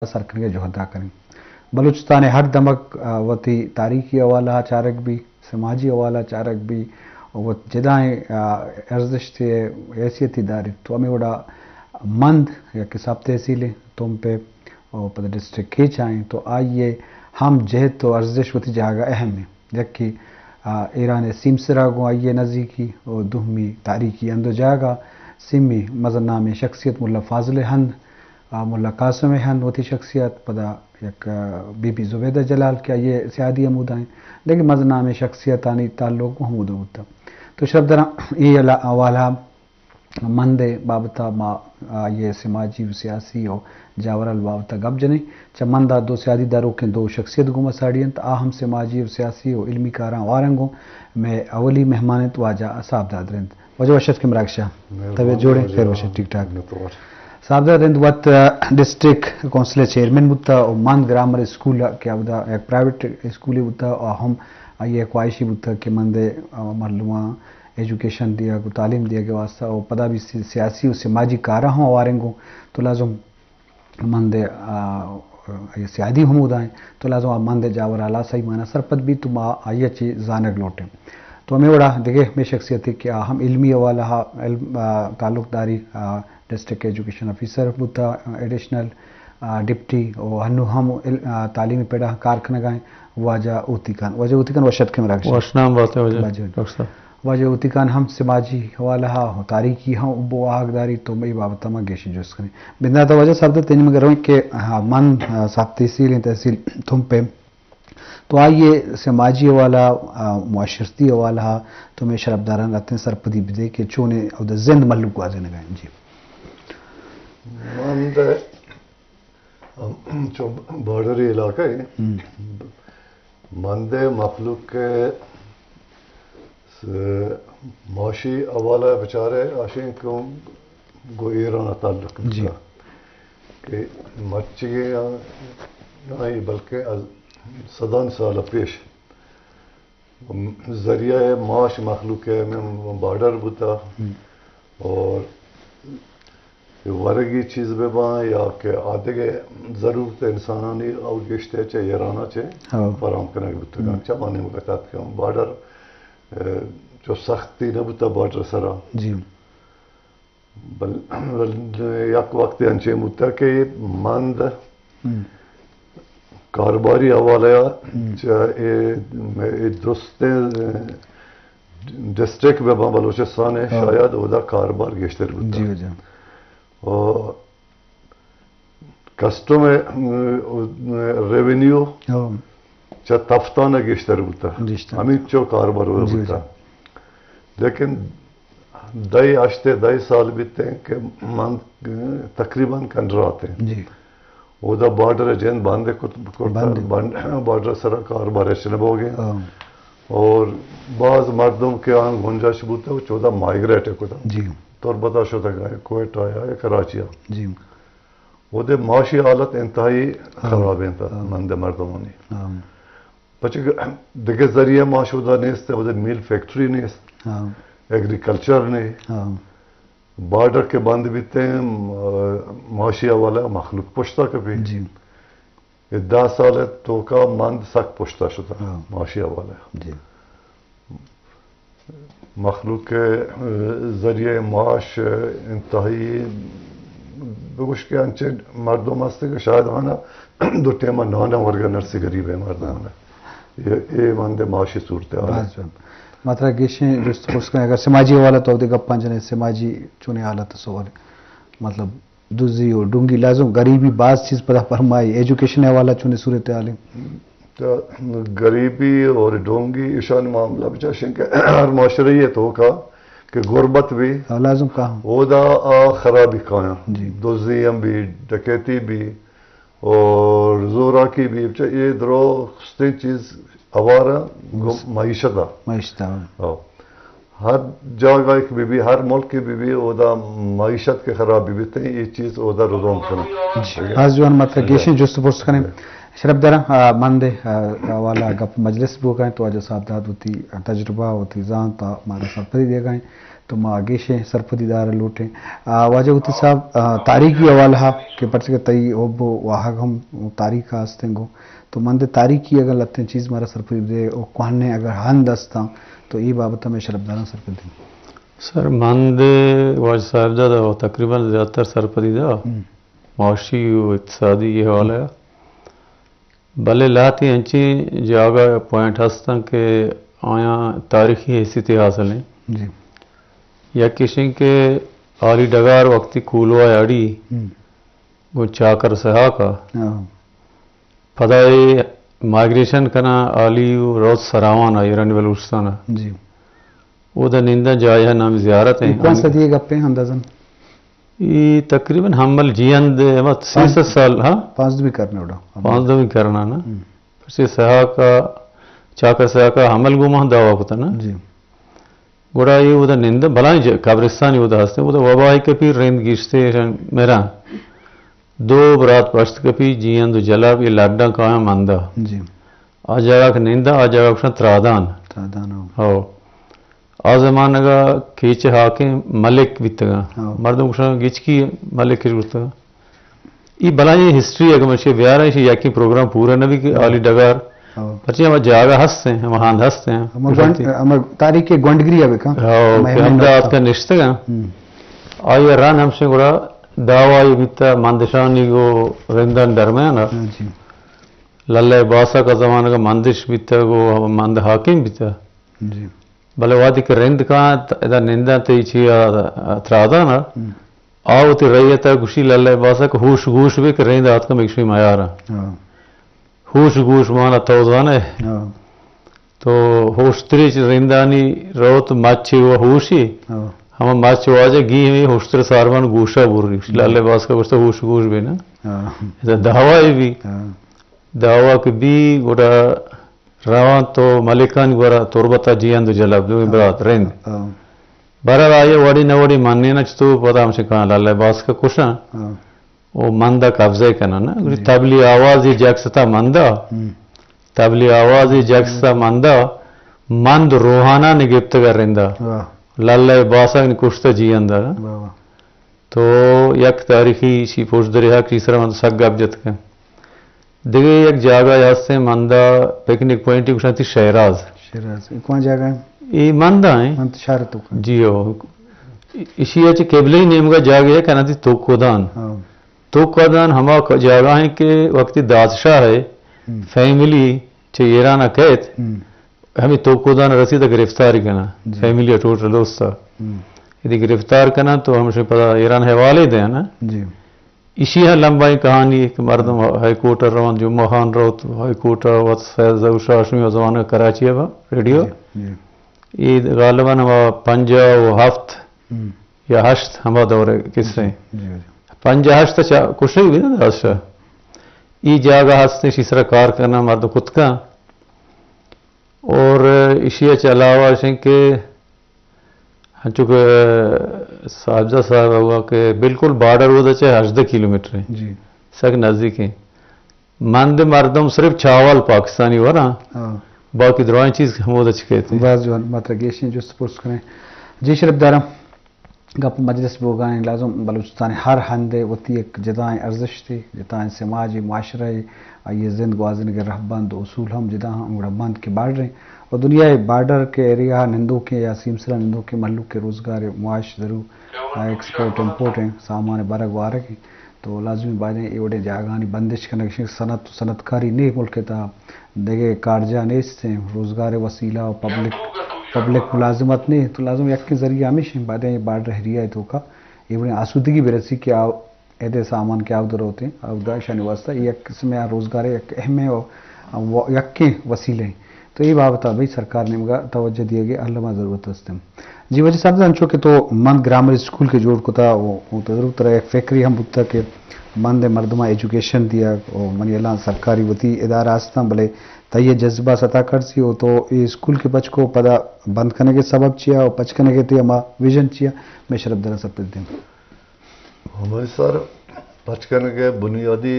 سر کنگ ءِ جہد ءَ کنیں۔ بلوچستان ءِ ہر دمگ، آ، وتی تاریخی حوالہ ءَ چارگ بی، سماجی حوالہ ءَ چارگ بی، وت جدائیں، آ، ارزشت ءِ حیثیتی داریت۔ تو ہمے وڑا مند یک سب تحصیل ایں، تمپ ءِ، اور پدا ڈسٹرکٹ کیچ ءَ ایں، تو آئی ءِ ہم جہت و ارزش وتی جاگہ اہم ایں۔ یکے، آ، ایران ءِ سیمسر ءَ گوں آئی ءِ نزیکی، و دومی تاریخی ہند و جاگہ، سیمی مزن نامیں شخصیت ملا فاضل ءِ ہند، آ، ملا قاسم ءِ ہند وتی شخصیت، پدا یک، آ، بی بی زبیدہ جلال کہ آئی ءِ سیادی ہمودا ایں، دگہ مزن نامیں شخصیتانی تعلق ہمودا بوتا۔ تو شرپ دراں اے حوالہ مند ءِ بابت ءَ ما آئی ءِ سماجی و سیاسی و جاورھال بابت ءَ گپ جنیں۔ چہ مند ءَ دو سیادی داروکیں دو شخصیت گوں ما ساڑی انت، آ ہم سماجی و سیاسی و علمی کاراں ہوار انت۔ گوں مئے اولی مہمان انت واجہ صاحبداد رند۔ واجہ وش اتکے مراگش ءَ۔ مہربانی طبیعت جوڑ ایں؟ واجہ خیر وش، ٹھیک ٹھاک۔ منت وار۔ صاحبداد رند وت ڈسٹرکٹ کونسل ءِ چیئرمین بوتا و مند گرامر اسکول کہ اودا یک پرائیویٹ اسکولے بوتا، آ ہم آئی ءِ خواہشی بوتا کہ مند ءِ، آ، مردماں ایجوکیشن دیگ و تعلیم دیگ ءِ واسطہ و پدا بھی سی-، سیاسی و سماجی کاراں ہم ہوار انت گوں۔ تو لازم مند ءِ، آ، آئی ءِ سیادی ہمودا ایں، تو لازم آ مند ءِ جاورھال ءَ صحیح معنی ءَ سرپد بیت، تو ما آئی ءَ چہ زانگ لوٹیں۔ تو ہمے وڑا دگہ ہمے شخصیتے کہ آ ہم علمی حوالہ ءَ علم، آ، تعلق داری، آ، ڈسٹرکٹ ایجوکیشن آفیسر بوتا، آ، ایڈیشنل، آ، ڈپٹی، و ہنو ہم عل-، آ، تعلیمی پڑا کار کنگا ایں، واجہ ہوتی خان۔ واجہ ہوتی خان وش اتکے مراگش ءَ۔ وشنام بات ئے واجہ۔ واجہ۔ ڈاکٹر صاحب۔ واجہ ہوتی خان ہم سماجی حوالہ ءَ، تاریخی ہم بو واہگ داری، تو اے بابت ءَ ما گیشیں جست کنیں۔ بندات ءَ واجہ صاحبداد تئی نیمگ ءَ رویں کہ، ہاں، مند، آ، سب تحصیل ایں، تحصیل تمپ ءِ۔ تو آئی ءِ سماجی حوالہ، آ، معاشرتی حوالہ ءَ تو مئے شرپداراں لہتیں سرپدی بدے کہ چونیں اودا زند مھلوک گوازینگا انت۔ جی۔ مند چو بارڈری علاقہ ایں، ہم۔ مند ءِ مخلوق ءِ س-، معاشی حوالہ ءَ بچارے آشیں کہ گوں ایران ءَ تعلق، جی، بوتا کہ مرچی آ-، آئی بلکہ از صدان سال پیش ذریعہ معاش مخلوق ءِ ہمے بارڈر بوتا۔ ہم۔ اور ورگی چیز بہ باں یا کہ آدگہ ضرورت انسانانی، او گیشتر چہ ایران ءَ چہ، ہاں، فراہم کنگ بوتگ۔ ہم۔ چہ مانے وقت کہ بارڈر، اے، چو سختی نہ بوتا بارڈر سرا۔ جی۔ بل، بل یک وقت انچیں بوتا کہ مند، ہم، کاروباری حوالہ ءَ، ہم، چہ اے، اے درستیں ڈسٹرکٹ بہ باں بلوچستان ءِ، ہاں، شاید اودا کاروبار گیشتر بوتا۔ جی، جی۔ و کسٹم ءِ، ریونیو، ہاں، چہ تفتان ءَ گیشتر بوتا۔ گیشتر۔ ہمینچو کاروبار اودا، جی، بوتا۔ جی۔ لیکن دہی ہشت ءَ دہی سال بیتیں کہ من تقریباً کنڈراتیں۔ جی۔ اودا بارڈر ءِ جند بند کت، کرتا، بند۔ بند، بارڈر سرا کاروبار ہچ نہ بوگیں۔ ہاں۔ اور باز مردم کہ آن گنجائش بوتا، چودا مائیگریٹ کتا۔ جی۔ تربت ءَ شتگ، کوئٹہ ءَ یا کراچی ءَ۔ جی۔ اودے معاشی حالت انتہائی، ہاں، خراب انت، ہاں، مند مردمانی۔ ہاں۔ پچے کہ دگہ ذریعہ معاش اودا نیست، اودے میل فیکٹری نیست، ہاں، ایگریکلچر نے۔ ہاں۔ بارڈر کہ بند بیتیں، م-، معاشی حوالہ مخلوق پشتا کپی۔ جی۔ اے دہ سال توکا مند سک پشتا شتا، ہاں، معاشی حوالہ۔ جی۔ مخلوق ءِ، اے، ذریعہ معاش انتہائی، بگوش کہ انچیں مردم ہست کہ شاید آنا دو ٹیم نان ورگا نرسی غریب ءِ مردم ءَ۔ اے، اے مند معاشی صورتحال ایں۔ بس، بس۔ ما ترا گیشیں جست پرس کنیں، اگر سماجی حوالہ تو دے گپاں جنے، سماجی چونیں حالت سوال، مطلب، دزی و ڈونگی لازم، غریبی باز چیز پدا پرمائی، ایجوکیشن حوالہ چونیں صورتحال ایں؟ تو غریبی اور ڈونگی ایشان معاملہ بچاشیں کہ ہر معاشرے ءِ توکا کہ غربت بی، ہاں، لازم کہاں۔ اودا آ خرابی کایاں۔ جی۔ دزی ہم بی، ڈکیتی بی، اور زوراکی بی، بچا اے درستیں چیز اوارا گو بس۔ معیشت ءَ۔ معیشت ءَ۔ ہاں۔ ہر جاگہ کہ بی بی، ہر ملک کہ بی بی، اودا معیشت کہ خراب بی بیتیں، اے چیز اودا ردوم کناں۔ جی۔ باز جوان، ما ترا گیشیں جست پرس کنیں۔ شرپ داراں، آ، مند ءِ، آ، حوالہ گپ مجلس بوگا ایں، تو واجہ صاحبداد وتی تجربہ، وتی زانت ءَ مارا سرپدی دیگا ایں۔ تو ما گیشیں سرپدی دار لوٹیں۔ آ، واجہ ہوتی صاحب، آ، تاریخی حوالہ کہ پرچہ کہ تئی حب و واہگ ہم تاریخ ءَ ہستیں گو، تو مند تاریخی اگر لتیں چیز مارا سرپدی دے و کوہنیں اگر ہند ہستاں تو اے بابت ہمیں شرفداراں سرپدی دیں۔ سر، مند واجہ صاحب دادا و تقریباً زیادہ تر سرپدی دا ہم۔ معاشی و اقتصادی حوالہ۔ بلے لہتے انچیں جاگہ پوائنٹ ہستاں کہ آیاں تاریخی حیثیت حاصل ہیں۔ جی۔ یک ایشیں کہ آلی ڈگار وقتی کولواہ اڑی ہم۔ گوں چاکر سہاکا۔ ہاں۔ پدا اے مائگریشن کنا آلی و روت سراوان آ ایرانی بلوچستان آ۔ جی۔ اودا ننداں جاہے نام زیارت اے ہیں۔ کون صدی گپے اندازن؟ اے تقریباً ہمل جیند اے، ہم سیصد سال، ہاں؟ پانزدہمی کرن اڑا۔ پانزدہمی کرن نا؟ ہم۔ پرچے سہاکا، چاکر سہاکا ہمل گوما دعویٰ کتا نا؟ جی۔ گڑا اے اودا نند بلائیں ج-، قبرستانی اودا ہستیں، اودا وبائی کپی رند گیشتے مران۔ دو برات پشت کپی جیند و جلاب اے لڈاں کایاں مندا۔ جی۔ آ جاگہ کہ ننداں، آ جاگہ گوشاں ترادان۔ ترادان، ہو۔ ہو۔ آ زمانگا کیچ حاکم ملک بیتگاں۔ ہاں۔ مردم گوشاں گچکی ملک اش گوشتگاں۔ ای بلائیں ہسٹری اگر من شے بیاراں، ایشی یکی پروگرام پورا نہ بی کہ ہاں۔ آلی ڈگار۔ ہاں۔ پرچہ ہما جاگہ ہستیں، ہما ہند ہستیں۔ ہما گونڈ-، ہما تاریخ کے گونڈگری ہے بکا۔ ہاں، ہما کہ ہمیں ہمدا نقطہ۔ آتکا نشتگاں۔ ہم۔ آئی ران ہمشیں گڑا دعوائی بیتا مندشانی گو رندان درمیان۔ ہاں جی۔ للہ باسک زمانگا مندش بیتا گو مند حاکم بیتا۔ جی۔ بلے وہدے کہ رند کاینت، ادا ننداں تئی چیا، ترادان ء، ہم۔ آ وتی رعیت ء گوشی للہ باسک ہوش گوش بے کہ رند آتکم ایک شوی میاراں۔ ہاں۔ ہوش گوش مانا تو زانے۔ ہاں۔ تو ہوشتری چ رندانی روت مچے و ہوشی۔ ہاں۔ ہما مچ واجہ گی ہمیں ہوشتر ساربان گوشا بوری۔ ہم۔ للہ باسک گوشتا ہوش گوش بے نا۔ ہاں۔ ادا دعوی بی۔ ہاں۔ دعوی کہ بی گوڑا روان تو ملکانی گورا تربت ء جیند و جلب دوئیں ہاں۔ برات رند۔ ہاں۔ برحال آئی ء وڑی نہ وڑی منیناں چتو پدا ہمشکان لالہ باسک ء کشاں۔ ہاں۔ او مند ء قبضہ کنن۔ جی۔ تبلی آواز یہ جگ ستا مند ء۔ ہم۔ تبلی آواز یہ جگ ستا مند ء۔ مند روحانان گپتگ ء رند ء۔ واہ۔ لالہ باسک نی کشتہ جیند ء۔ واہ واہ۔ تو یک تاریخی شی پوش دریہا کشی سرا من سک گپ جت کن۔ دگہ یک جاگہ ہستیں مندا پکنک پوائنٹ گوشنتی شہراز۔ شہراز۔ اے کون جاگہ ہیں؟ اے مندا ہیں۔ من تو شہر تو کن۔ جی ہو۔ اشی اچ قبلہ نیمگا جاگہ ہے کنتی توکودان۔ ہاں۔ توکودان ہما ک-، جاگہ ہیں کہ وقتی دادشاہ ہے، ہم۔ فیملی چہ ایران کہت، ہم۔ ہمیں توکودان رسید گرفتاری کنا، جی۔ فیملی ء ٹوٹل دوستا۔ ہم۔ یدی گرفتار کنا تو ہمشہ پدا ایران حوالے دینا۔ جی۔ اشی ہاں لمبائیں کہانی کہ مردم ہائی کورٹ ء روان، جمعہ خان روت ہائی کورٹ ء وت فیض ظہور شاہ ہاشمی ء زمانہ کراچی ء با ریڈیو۔ جی، جی۔ اے غالباً ہما پنجاہ و ہفت ہم۔ یا ہشت ہما دور ء قصہ ہیں۔ جی، جی۔ پنجاہ ہشت چا کشے بھی نا دادشاہ۔ ای جاگہ ہستیں شی سرا کار کرنا مردم کتکا۔ اور ایشی ء چہ علاوہ اشیں کہ ہنچو کہ صاحبزادہ صاحب ہوا کہ بالکل بارڈر ہودا چہ ہژدہ کلومیٹر ہیں۔ جی۔ سک نزدیک ہیں۔ مند مردم صرف چاول پاکستانی وراں، ہاں۔ باقی درائیں چیز ہمودا چکے تھے۔ باز جوان، ما ترا گیشیں جست پرس کریں۔ جی شرف دارم۔ گپ مجلس بوگا ایں، لازم بلوچستان ہر ہندے وتی یک جدائیں ارزشتے، جدائیں سماجے، معاشرہ اے، آئی ء زند گوازینگ ء رہبند و اصول ہم جدا ہاں، گڑا بند کہ بارڈر ایں و دنیا ء بارڈر کہ ایریا ء نندوکیں یا سیمسر ء نندوکیں مہلوک ء روزگار ء معاش ضرور ایکسپورٹ امپورٹ ایں، سامان ء برگ وارگ ایں۔ تو لازمی بایدیں اے وڑیں جاگہانی بندش کنگ، صنعت و صنعتکاری نے ملک ء تہا دگہ کارجاہ نیست ایں، روزگار ء وسیلہ و پبلک، پبلک ملازمت نے، تو لازم یکیں ذریعہ ہمیش ایں، بایدیں اے بارڈر ایریا ء توکا اے وڑیں آسودگی برسی کہ آ ادے سامان کہ آودا روتیں، آودا اشانی واسطہ یک قسم ء روزگار ء یک اہم ء و، و یکیں وسیلہ ایں۔ تو اے بابت ء بھئی سرکار نیمگا توجہ دیگ ء الما ضرورت است۔ جی واجہ صاحب، انچو کہ تو مند گرامر اسکول کہ جوڑ کتا و، و تو ضرور ترا یک فکری ہم بوتا کہ مند مردماں ایجوکیشن دیگ و منی الان سرکاری وتی ادارہ ہستاں، بلے تئی جذبہ ستا کرسی و تو اے اسکول کہ پچ کو پدا بند کنگ ء سبب چیا و پچ کنگ ء تئی ہما ویژن چیا؟ میں شرف درا سرپد دیم۔ ہمے سر، پچ کنگ ء بنیادی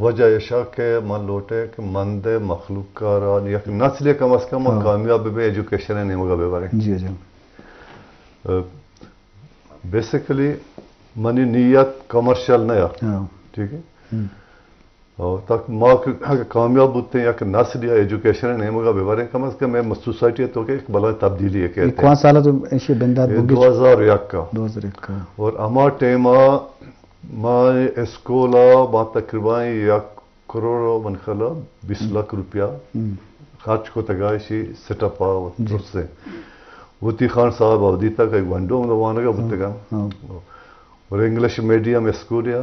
وجہ ایشا کہ من لوٹے کہ مند ء مخلوق ء را یک نسلے کم از کم ہاں۔ کامیاب بہ بے، ایجوکیشن ء نیمگ ء بہ بریں۔ جی، جی۔ بیسیکلی منی نیت کمرشل نہ یا۔ ٹھیک ہے؟ اور تک ما اگر کامیاب بوتیں یا کہ نسل یا ایجوکیشن نیمگا ببریں، کم از کم میں سوسائٹی تو کہ ایک بلا تبدیلی ہے کہ کون سال تو ایشی بندات بگی؟ دو ہزار یک کا۔ دو ہزار یک کا۔ اور ہما ٹائم ما اسکولا با تقریباً یک کروڑ و من خیالا بیست لاکھ روپیہ خرچ کتگا، ایشی سیٹ اپ آ درستے۔ وتی خان صاحب آودیتا کہ گونڈو ہم وانگا بوتگا۔ اور انگلش میڈیم اسکول یا،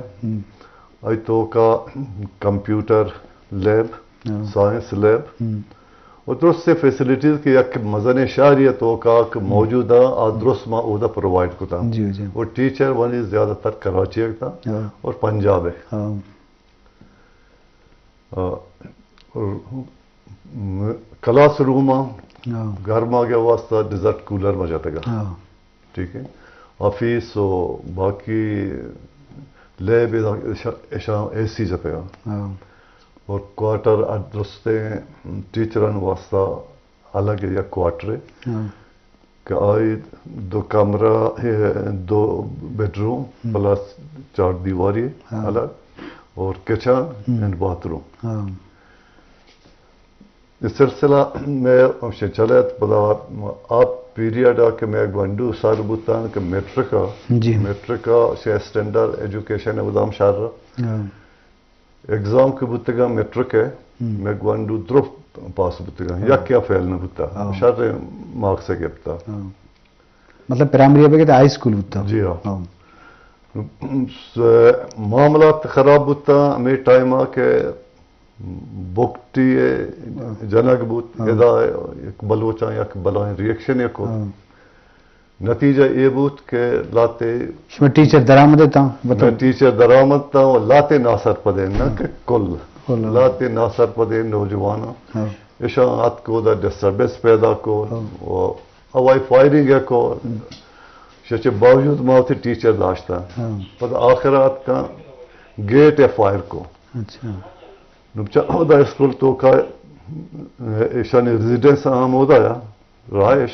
آئی توکا کمپیوٹر لیب، سائنس لیب، و درست فیسلٹیز کہ یک مزنیں شہری توکا کہ موجود آ، آ درست ما اودا پرووائیڈ کتا۔ اور ٹیچر ونی زیادہ تر کراچی تا اور پنجاب ہے۔ آ، اور کلاس روم آ گرما کے واسطہ ڈیزرٹ کولر ما جتگا۔ ٹھیک ہے؟ آفیس و باقی لیب اشاں اے سی جتگا۔ اور کوارٹر درستیں ٹیچران واسطہ الگ یک کوارٹر ہے کہ آئی دو کمرہ، اے، دو بیڈروم پلس چار دیواری الگ، اور کچن اینڈ باتھ روم۔ یہ سلسلہ میں ہمشہ چلت، پدا آ پیریڈ آ کہ میں گونڈو سر بوتان کہ میٹرک آ، میٹرک آ سے اسٹینڈرڈ ایجوکیشن ہے، ودام شہر ایگزام کہ بوتگاں میٹرک ء، مئے گونڈو درست پاس بوتگاں، یک یا فیل نہ بوتا، شر مارکس ء گپتا۔ مطلب پرائمری ء بگے تو ہائی اسکول بوتا۔ جی ہاں۔ معاملات خراب بوتا ہمیں ٹائم آ کہ بکٹی جنگ بوت، ادا یک بلوچاں یک بلائیں ریئیکشن یک نتیجہ اے بوت کہ لاتے شما ٹیچر درآمد اتاں؟ بتاؤ۔ ٹیچر درآمد تاں و لاتے ناسرپدیں، نہ کہ کل۔ لاتے ناسرپدیں نوجواناں۔ اشاں اتک اودا ڈسٹربنس پیدا کو و ہوائی فائرنگ کو۔ شچے باوجود ما وتی ٹیچر داشتاں۔ پد آخر اتکاں گیٹ ء فائر کو۔ اچھا۔ نو بچا اودا اسکول توکا ایشانی ریزیڈنس ہم اودا یا رہائش۔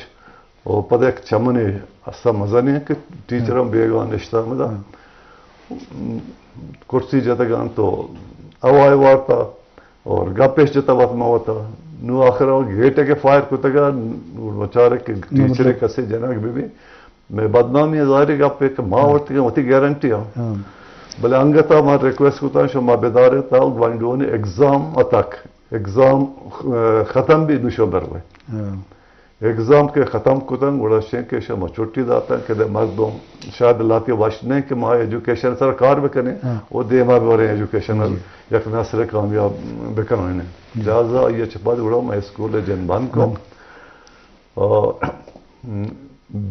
و پد یک چمنے اسا مزنیں کہ ٹیچر ہم بیگا نشتا مدا کرسی جتگان تو ہوائے وارتا اور گپش جتا وت ما وتا۔ نو آخر گیٹ کے فائر کتگا، نو بچارے کہ ٹیچر کسے جنگ بی بی۔ مئے بدنامی ء ظاہری گپ ہے کہ ما وتی وتی گارنٹی ہاں۔ بلے انگتا ما ریکویسٹ کتا شما بدارے تا گوانڈونی ایگزام اتک، ایگزام ختم بی نشو بروے۔ ایگزام کہ ختم کتن گڑا شیں کہ شما چھٹی داتن کہ دے مردم شاید لاتی وش نہیں کہ ما ایجوکیشن سر کار بکنیں و دیما بوریں ایجوکیشن یک نسل کامیاب بکنیں۔ لہذا یہ چپا گڑا ما اسکول جن بند کو۔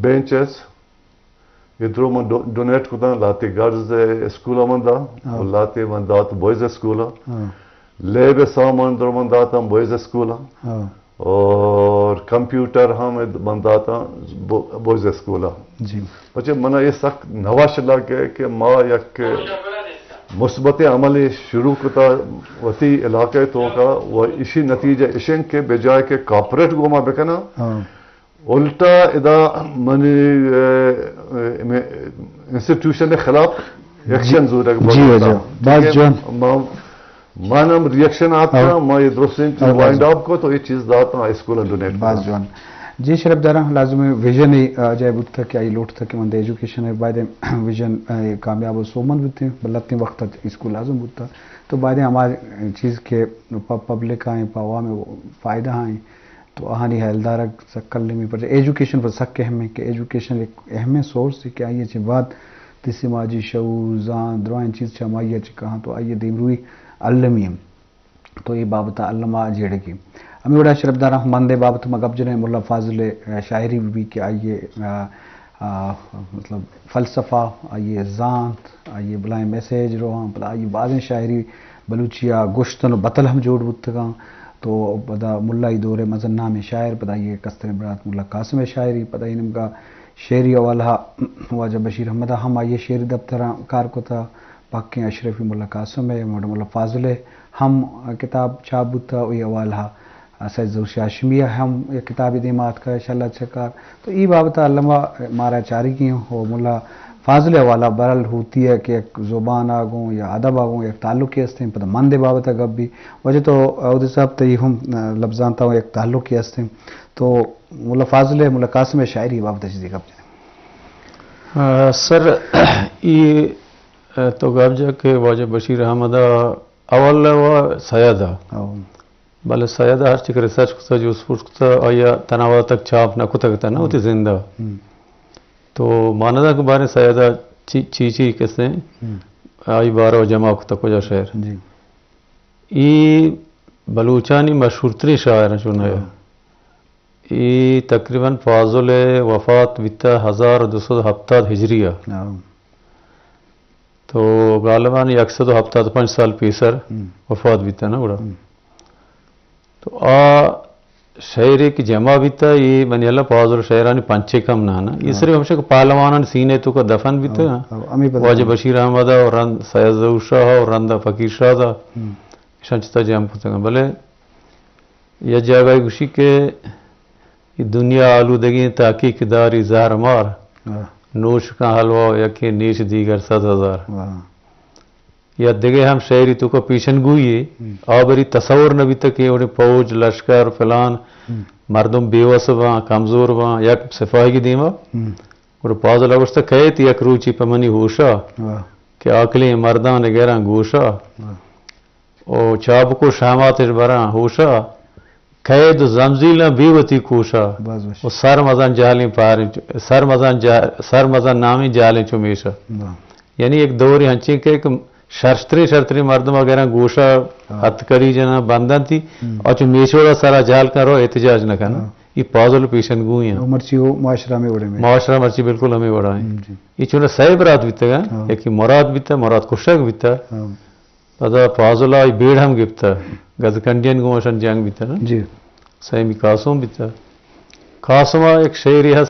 بینچز یہ درو من ڈونیٹ کتاں، لاتے گرلز اسکول من دا، اور لاتے من دات بوائز اسکول۔ لیب سامان درو من داتاں بوائز اسکول۔ اور کمپیوٹر ہم من داتاں بوائز اسکول۔ جی۔ پچے منا یہ سک نواش لگ کہ ما یک مثبت عمل شروع کتا وتی علاقہ توکا و اسی نتیجہ اشن کہ بجائے کہ کارپوریٹ گوما بکنا، الٹا ادا منی انسٹیٹیوشن خلاف ایکشن زورگ۔ جی واجہ، باز جوان۔ من ہم ریئیکشن آتا، ما یہ درستیں چیز وائنڈ اپ کو تو یہ چیز داتا اسکول ڈونیٹ۔ باز جوان۔ جی شرف دارا، لازم ویژن ہی جائے بوتا کہ آئی لوٹ تھا کہ من ایجوکیشن ہے باید ویژن کامیاب و سومند بوتے، بلتے وقت اسکول لازم بوتا۔ تو باید ہماری چیز کے پبلک آئیں، پا عوام فائدہ آئیں۔ تو آہانی ہیلدارگ سک المی، پرچہ ایجوکیشن پر سک اہم ہے کہ ایجوکیشن ایک اہم سورس ہے کہ آئی چہ بعد تئی سماجی شعور، زان، درائیں چیز چہ ہمائی چہ کہاں تو آئی دیمروی المی ہم۔ تو یہ بابت الما جیڑگی۔ ہمیں وڑا شرف دارا مندے بابت ما گپ جنیں ملا فاضل شاعری بھی کہ آئیے آ، مطلب فلسفہ، آئی ء زانت، آئی ء بلائیں میسج روہاں، پدا آئی ء بازیں شاعری بلوچی ء گوشتن و بتل ہم جوڑ بوتگاں۔ تو پدا ملا ای دور ء مزن نامیں شاعر، پدا آئی ء کستریں برات ملا قاسم ء شاعری، پدا ای نمگا شعری حوالہ واجہ بشیر احمد ء ہم آئی ء شعری دپتراں کار کتا۔ پکیں اشرفی ملا قاسم ء، ملا فاضل ء ہم کتاب چاپ بوتا، و ای حوالہ سید ظہور شاہ ہاشمی ءِ ہم یک کتابے دیما اتکا، شل ءِ چکار۔ تو اے بابت ءَ الما مارا چارگی ایں و ملا فاضل ءِ حوالہ بہرحال ہوتی ہے کہ یک زبان ءَ گوں یا ادب ءَ گوں یک تعلقے ہستیں، پدا مند ءِ بابت ءَ گپ بی۔ واجہ تو اودے صاحب تئی ہم لبزانت ءَ یک تعلقے ہستیں۔ تو ملا فاضل ءِ، ملا قاسم ءِ شاعری بابت ءَ چیزے گپ جنیں۔ آ، سر، اے، آ، تو گپ جا کہ واجہ بشیر احمد ءَ اول ءَ و سید ءَ۔ ہو۔ بلے سید ءَ ہرچی کہ ریسرچ کتا، جست پرس کتا، آئی ءَ تناوت تک چاپ نہ کتگ اتاں نا، ہم۔ وتی زند ءَ۔ ہم۔ تو ما نہ زاناں کہ باریں سید ءَ چی، چی، چی کسیں ہم۔ آئی بارہ ءَ جمع کتا کجا شعر۔ جی۔ اے بلوچانی مشہورتریں شاعر ایں چونایا۔ ہاں۔ اے تقریباً فاضل ءِ وفات بیتا ہزار دو سد ہپتاد ہجری ءَ۔ ہاں۔ تو غالباً یک سد و ہپتاد پنچ سال پیسر ہم۔ وفات بیتا نا گڑا۔ ہم۔ تو آ شعرے کہ جمع بیتا، اے منی اللہ فاضل ءِ شعرانی پنچے کم نہ نا۔ اے ہاں۔ صرف ہمیشہ کہ پہلوانانی سینہ ءِ توکا دفن بیتا۔ ہاں، ہاں، ہمے پدا۔ واجہ بشیر احمد ءَ و رند سید ظہور شاہ ءَ و رند فقیر شاد ءَ ہم۔ اشاں چتا جمع کتگاں۔ بلے یک جاگہے گوشی کہ اے دنیا آلودگیں تاکیک داری زہر مار، ہاں۔ نوش کن حلوہ و یکیں نیش دیگر صد ہزار۔ واہ۔ یا دگہ ہم شعری توکا پیشن گوئی یے، ہم۔ آ بری تصور نہ بیتگ کہ اوڑیں فوج، لشکر، فلان، ہم۔ مردم بے وس باں، کمزور باں، یک سپاہیگے دیما۔ ہم۔ گڑا فاضل ءَ گوشتہ، کئیت یک روچے پہ منی ہوشا، واہ۔ کہ عاقلیں مرداں نگراں گوشا۔ واہ۔ و چابک و شہماتش براں ہوشا، قید و زمزیلاں بے وتی کوشا۔ باز وش۔ و سر مزن جہلیں پہریں چو، سر مزن جہ، سر مزن نامیں جہلیں چو میشا۔ واہ۔ یعنی یک دورے ہنچیں کہ، کہ شرتریں، شرتریں مردم اگراں گوشا ہاں۔ ہتکڑی جناں بندنتی، ہم۔ آ چو میچوڑا سرا جہل کن رو احتجاج نہ کن۔ ہاں۔ اے فاضل پیشن گوئی ایں۔ و مرچی و معاشرہ ہمے وڑیں۔ معاشرہ مرچی بالکل ہمے وڑا ایں۔ ہم، جی۔ اے چوناں سئے برات بیتگاں، ہاں۔ یکے مراد بیتا، مراد کشگ بیتا۔ ہاں۔ پدا فاضل ءَ بیڑ ہم گپتہ، گزکنڈیانی گوں اشانی جنگ بیتہ نا؟ جی۔ سیمی قاسم بیتہ۔ قاسم ءَ یک شعرے ہست،